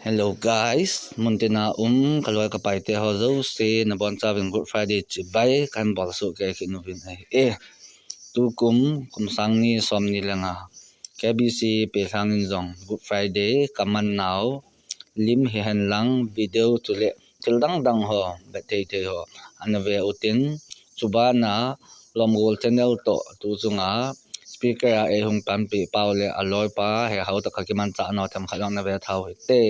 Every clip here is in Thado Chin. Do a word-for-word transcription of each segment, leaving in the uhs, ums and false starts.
Hello guys, muntina um kaloi kapaite ho jouse nabonchauvin Good Friday chibai kahin bolsoh kit uvin ahi. Eh, tukum kum sang ni som ni le nga K B C Pelhang in jong Good Friday kaman nau lim hihen lang video chule thil dang dang ho, bet thei thei ho ana ve utin, chubana Lomgol channel toh tu chunga speaker a eihung panpi pau le aloipa he hou toh kakimanchah nau themkhat jong nave thau hite.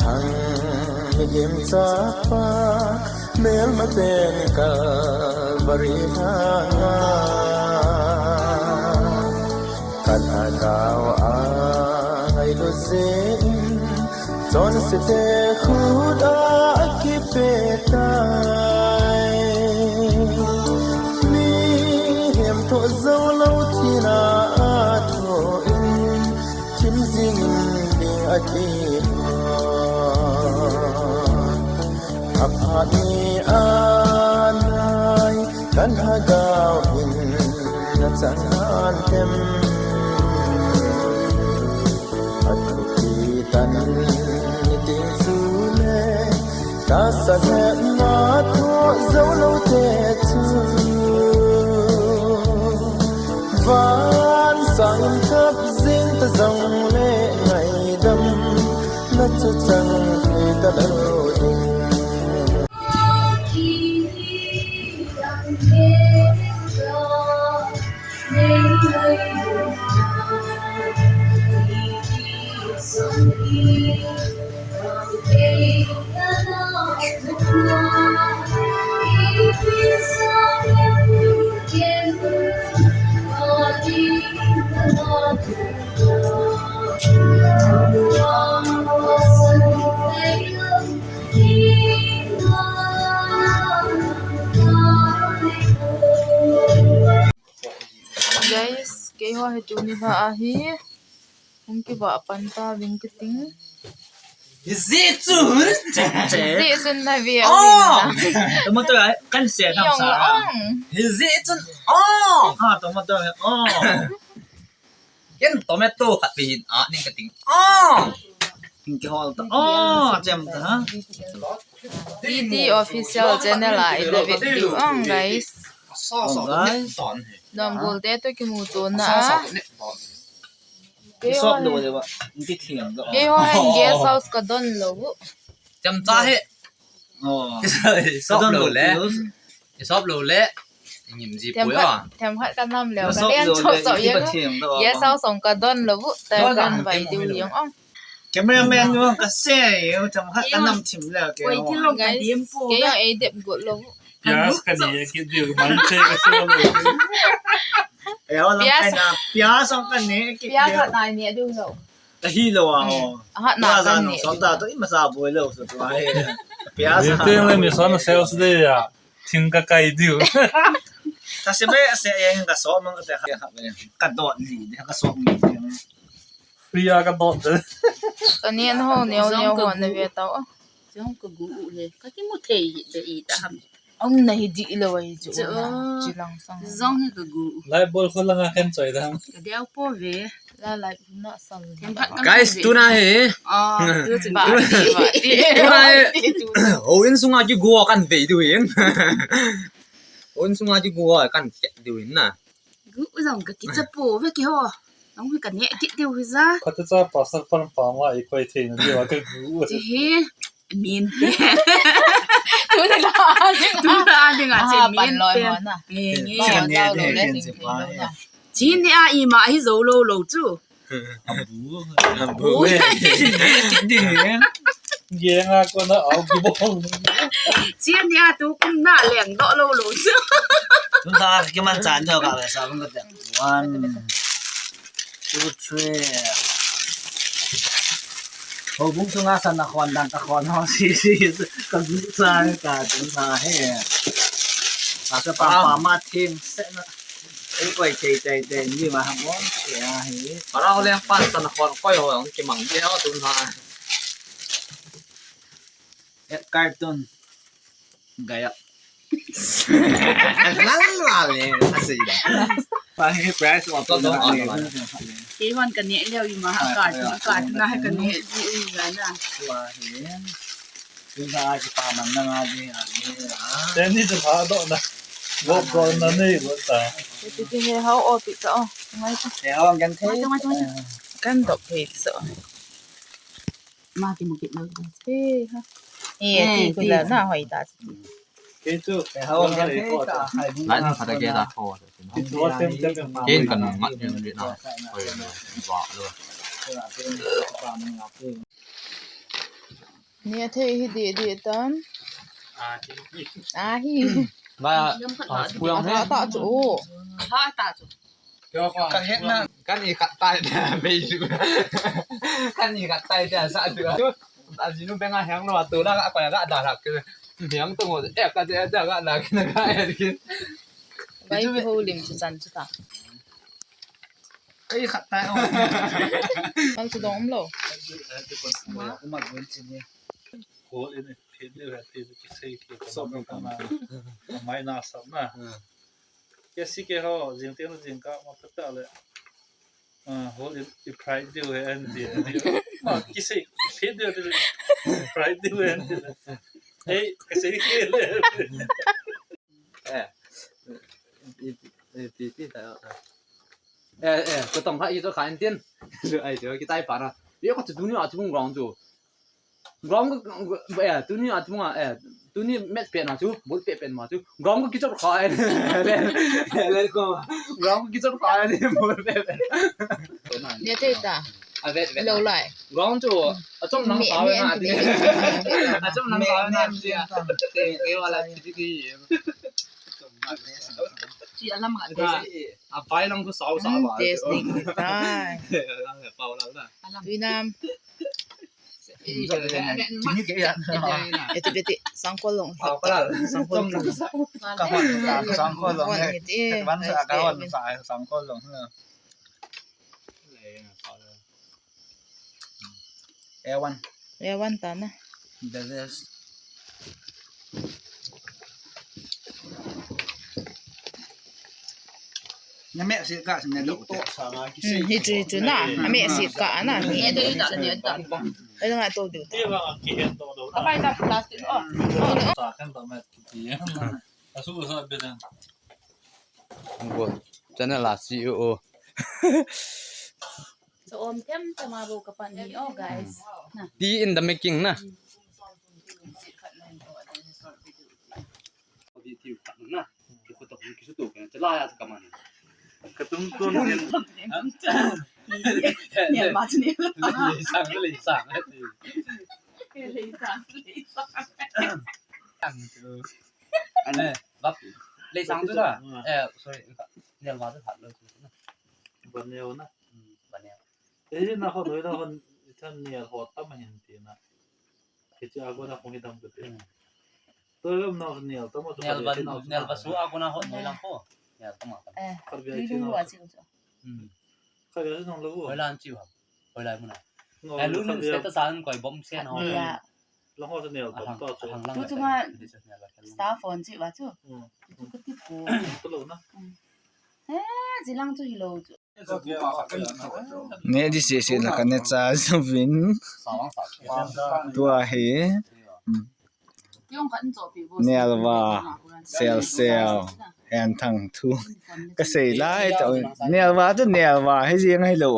Thang mihem chapa melmaten Calvary langa kalhagao a ngailut jeh in chonsete khut a akipetai. Mihem thoh joulou thina athoh in thim jing in ding akihou. Aphat ni anai kalhagao in nachan antem. Athupi tan nitin chule kasahetna thoh joulou te chu vansang in kap jing ta jongle ngaidamna chu chang thei talou ding. Guys, keiho hi tuni lha ahi. Hung kivah pan tauvin kating. Hijeh chun. Hijeh chun na ve. Oh! Tomato ai kan se nam sa. Hijeh chun. Oh! Ha, tomato ai. Oh! Ken tomato khat pe hin a ning kating. Oh! Ning kihol ta. Oh, chem ta ha. T T Official Channel a ina vet diu ong, guys. Oh, guys. Lomgol te toh kimuto na. Isop lou le ba. Inti thing do. Keiho hin guest house kadon lou u. Chemcha hi. Oh. Isop lou le. Isop lou le. Ngim ji poi a. Themkhat kanam leu. Kalen chop chop jeng. Guest house ong kadon lou u. Ta kan vai diu jeng ong. Cameraman nu ka se u, themkhat kanam thim leu ke. Kei jong ei dep got lou u. Pias kani kit diu, man che ka se lou. Pias. Pias khat nai ne diu lou. Ahi lou a ho. Ahat na kan ne. Sota to ima sa boi lou so to ai. Pias. Teng le mi son sales de ya. Thing ka kai diu. Ka se be se yang ka so mang ka te ka dot ni ka so ni. Priya ka dot de. Ka nen ho neo neo ho na ve tao. Jong ka gu u he. Ka kimu thei hi de i ta ham. Ang na hi di lo ai chu. Chu. Chi lang sang. Jong hi ka gu u. Lai bol kho langa khen choi dam. Ka deu po ve. La lai na sang. Guys, tuna hi. Ah, tu chu ba. Tuna hi. Houin sunga kigu kan ve diu hin. Houin sunga kigu kan ve diu hin na. Gu u jong ka kicha po ve ki ho. Nang hui ka ne kit diu hi ja. Ka tu cha pastor pan pa ma i koi thei na diu ka gu u. Chi hi min. Tu ni la. Tu la ding a chi min. Pan loi mo na. Eh, nge. Chi ne a i ma hi zo lo lo chu. Abu. Abu. Genga kona au kibong. Chia nia tu kum na leng do lo lo. Tun ta kiman chan jo ka ve sa bang ka te. One, two, three. Houbung sunga sa na khon dang ka khon ho si si ka gu sa ka tun sa he. Ka sa pa pa ma thim se na. Ei, koi thei thei thei, ni ma ha bon, ya hi. Parao leng pan tan khon koi ho, ang kimang dia ho tun ha. Et carton. Gaya. Lal lal le, asi da. Pa hi price wa to dong a. Kei hon ka ne leo i ma ha, carton, carton na ha ka ne ji u ga na. Wa hi. Tun ha kipa man na nga ding a ni a. Teni chu pha doh na. Go go na nei go ta. Ti ti he hao o ti ta o. Ngai ta. He hao kan thei. Kan dok he so. Ma ki mu ki lo. He ha. He ti ku la na hoi ta. Ke chu he hao kan thei ta. Lai na kha ta ke ta tho. Ti chu tem tem ma. Ken kan ngat ni ni na. Hoi ba lo. Ni a thei hi di di tan. A hi. Ba, a, puyang he. Ata chu. Ata chu. Ka het na. Kan i khat tai da, bei chu. Kan i khat tai da, sa chu. A jinu benga heng lo, tu la ka koi ka da la ke. Heng tu ngo, e ka de da ka la ke na ka e ke. Bai ho lim chu chan chu ta. Ei, khat tai o. Mal chu dong um lo. Uma gun chi ni. Hol in phet de ha ti ki sei ki so ka ma. Mai na sa na. Ke si ke ho, jing te jing ka ma phat ta le. Ah, hol in i pride de he an ti. Ma ki sei phet de pride de he an ti. Ei, ke sei ke le. Eh. I, i, i, i, ta, ta. Eh, eh, ko tong kha i to kha in tin. Ai, to ki tai pa na. Yo ka chu tuni a chu ground chu. Ground ko, eh, tuni a chu nga, eh, tuni match pe na chu, ball pe pe ma chu. Ground ko ki chot kha in. Le, le ko. Ground ko ki chot kha in, ball pe pe. Ni te ta. A vet, vet. Lo lai. Ground chu, a chom nang sa ve na ti. A chom nang sa ve na ti. Te, te wala ti ti. Chi alam nga te. A pai lang ko sao sao ba. Testing tai. Lang he pau lang na. Tuinam. Chini ke ya. Eti beti sangkol long. Pau pala. Sangkol long. Ka hon ka sangkol long. Hon he. Ti. Wan sa ka hon sa sangkol long. A one. A one ta na. The best. Na me si ka si ne do te. Hmm, hi chu, hi chu na. A me si ka na. Ni do ta, ni do ta. Ai nga to do ta. Ka pai ta plastic. Oh. Ta kan ta me ti. Asu sa be dan. Channel a C E O. Cho om them them a bo ka pan ni o, guys. Na. Tea in the making na. Video na. Ki photo ki sutu ka chala ya ka man. Ka tum tum. Ni ma ni. Sang le sang. Le sang le sang. Ang tu. Ane, bap. Le sang tu da. Eh, sorry. Nel ma tu hat lo. Baneo na. Hmm, baneo. Eh, na ho, na ho, ithan nial ho tam hin ti na. Kichi ago na kong idam kute. Hmm. To gam na nial tam to. Nial ban, nial basu ago na ho, nial ho. Nial tam. Eh, karbia tu chi na. Lu achi ko. Hmm. Karbia chi na lo. Wala an chi wa. Koi lai mun a. Lun status a koi bom sen ho. Lang ho se neo bom to chu. Tu chunga star phone chi va chu. Tu chu ka ti ko. Tu lo na. He, chi lang chu hi lo chu. Ne di se se la ka ne cha zuvin. Tua hi. Nelva, Sel Sel, Hen Thang thu. Ka sei lai ta, Nelva tu Nelva, hi jing hi lo.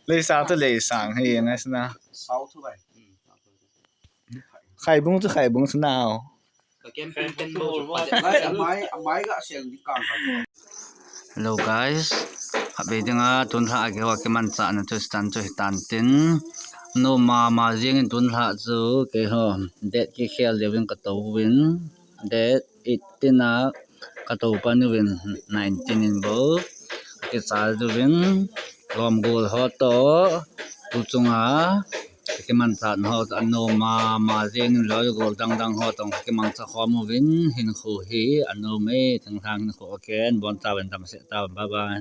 Leisang tu Leisang, hi jing hi na. Khaibung tu Khaibung tu nao. Hello guys, happy dinga tunlha a kiho kimanchahna chu stand chu hitan tin. Nom mama jingin tunlha chu keiho date kikhel diuvin katou vin. Date eighteen a katou pan uvin nineteen in bou. Kichal diuvin lom gol ho to tu chunga kimanchahna ho anom mama jingin loi gol dang dang ho tong kimangcha khom uvin hinkho hi anom e, thinglhang hinkho a ken boncha uvin damsel tauvin, bye bye.